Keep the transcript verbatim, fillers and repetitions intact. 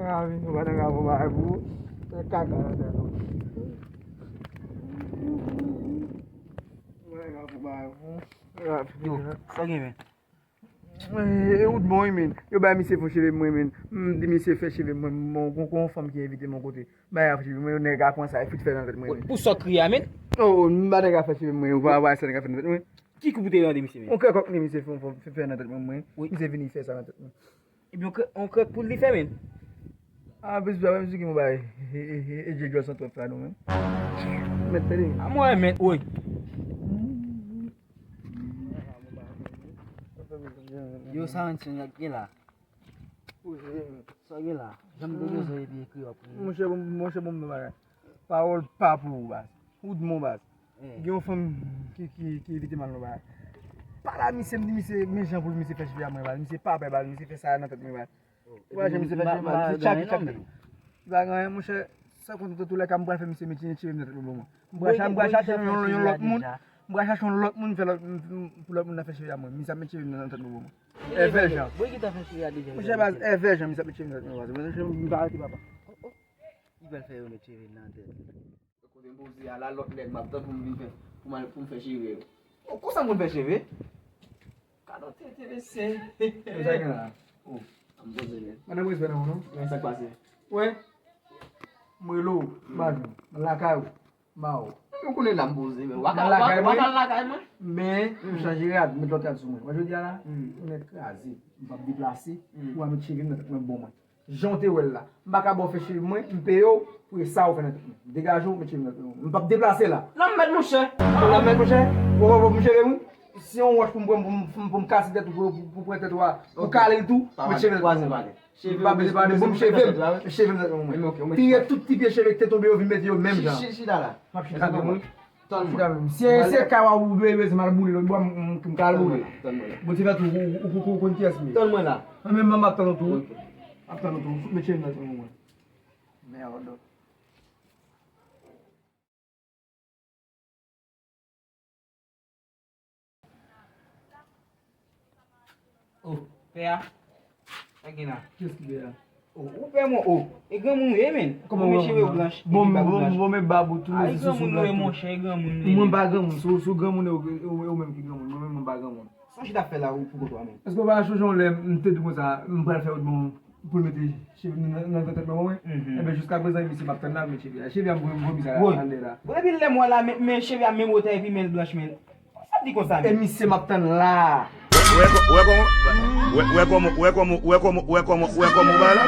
Kaka vin, nou pa nan ka fè bagay pou ou. Se kaka nan tèt ou. Nou pa nan ka fè bagay pou ou. Yo, sa w gen, men? E, e, ou t bon, wi, men. Yo bay misye fè cheve mwen, men. M di misye fè cheve mwen, m gon, gon fanm ki envite m yon kote. Bay a fè cheve mwen, nèg a pran sa, e fout fè nan tèt mwen, men. Pou sa w kriye a, men? Oh, m ba nèg a fè cheve mwen, ou pa wè sa nèg a fè nan tèt mwen. Ki kou pou te mande misye, men? On krèk kòk ni misye fè, fè, fè nan tèt mwen, mwen. Wi. Misye vini fè sa nan tèt mwen. Ebyen, on krèk, on krèk pou li fè, men. Ah, bezwen, menm si gen yon bagay. E, e, e, e, Dje Djòl san twòp fè a nou, men. Mèt tande. A mwen, mèt, wi. Yo, sa yon ti nèg gen la. Sa gen la. Janm de bezwen epi ekri yo pou li. Monchè, bon, monchè, bon, bon bagay. Pawòl pa pou ou, baz. Ou t bon, baz. Gen yon fanm ki, ki, ki envite m al nan bagay. Pale a misye, m di misye, men jan pou misye fè cheve a mwen, baz. Misye pa pè, baz. Misye fè sa nan tèt mwen, baz. Ou pa jan misye fè cheve, baz. Misye tchak, tchak nan tèt mwen. Li pa gen anyen, monchè. San kont, antoulèka, m pral fè misye met cheve nan tèt mwen, bon. M pral cha-, m pral chache yon, yon lòt moun. M pral chache yon lòt moun, fè lòt, m, m, pou lòt moun nan fè cheve a mwen. Misye ap met cheve nan tèt mwen, bon. Èvè Jan. Mwen ki ta fè cheve a deja. Monchè, baz, Èvè Jan, misye ap met cheve nan tèt mwen, baz. Mwen, m pa rete, papa. Li pral fè yo met cheve nan tèt li. Kote m poze a la, lòt nèg m ap tann pou m vin fè, pou m al, pou m fè cheve yo. Oh, konsa moun fè cheve? Gad on tete mesye. Yo, sa gen la? Oh, m poze men. Madan respè nan ou, non? Men sa k pase? Wè. M rele w, m pa jwenn. M lakay ou. M ba ou. Ou konnen la m poze men. W a ka, w a, w a ka lakay mwen? Men, m chanje rad, m met lòt rad sou mwen. Wè jodi a la, ou nèt kraze. M p ap deplase. Ou a met cheve m nan tèt mwen bon mwen. Jan w te wè l la. M pa ka ba w fè cheve mwen, m peye w pou e sa ou fè nan tèt mwen. Degaje w, met cheve nan tèt mwen. M p ap deplase la. Nan m mèt monchè. Nan m mèt monchè. Ou pa pou m cheve mwen? Si yon wòch pou m pran pou m, pou m, pou m kase tèt ou, pou, pou, pou pran tèt ou a, pou kale l tou, met cheve nan tèt mwen. M pa bezwen pale, bon m cheve m, cheve m nan tèt mwen. Pire tout ti pye cheve ki te tonbe yo vin mete yo menm jan. Chita la. M ap chita menm. Tann mwen. Si se ka w ap bezwen m al boule lòt bò, m, m, m ka al boule. Tann mwen la. Bon, ti frè tou, ou, ou, ou, ou konn kiyès m ye. Tann mwen la. Mwen menm, m ap tann ou tou. Ok. M ap tann ou tou. Fout met cheve nan tèt mwen. Mèd. Oh, pè a. Sa gen la? Kiyès ki pè a? Oh, ou pè mwen, oh. E granmoun ou ye, men. Kòman ou granmoun? Ou men cheve w blanch, epi bab ou blanch. Bon, men bab ou tou, men si sou blanch tou. Ay, granmoun ou ye, monchè, e granmoun ou ye. Mwen pa granmoun, se ou, se ou granmoun ou, ou, ou menm ki granmoun. Mwen menm, mwen pa granmoun. Sa w chita fè la, ou, pou kont ou a, men? Èske w pa sonje yon lè m te di konsa, m pral fè yon bon pou l mete cheve nan, nan, nan tèt mwen, mwen? Enben, jiska prezan, misye m ap tann la, l met cheve a. Cheve a, m voye, m voye misye a anndan la. Bon, depi lè m wè la, men, men cheve a menm wotè epi men l blanch, men. Sa di konsa, men. E misye m ap tann la. Wè, wè, wè kòman, wè, wè kòman, wè kòman, wè kòman, wè kòman, wè kòman w bay la.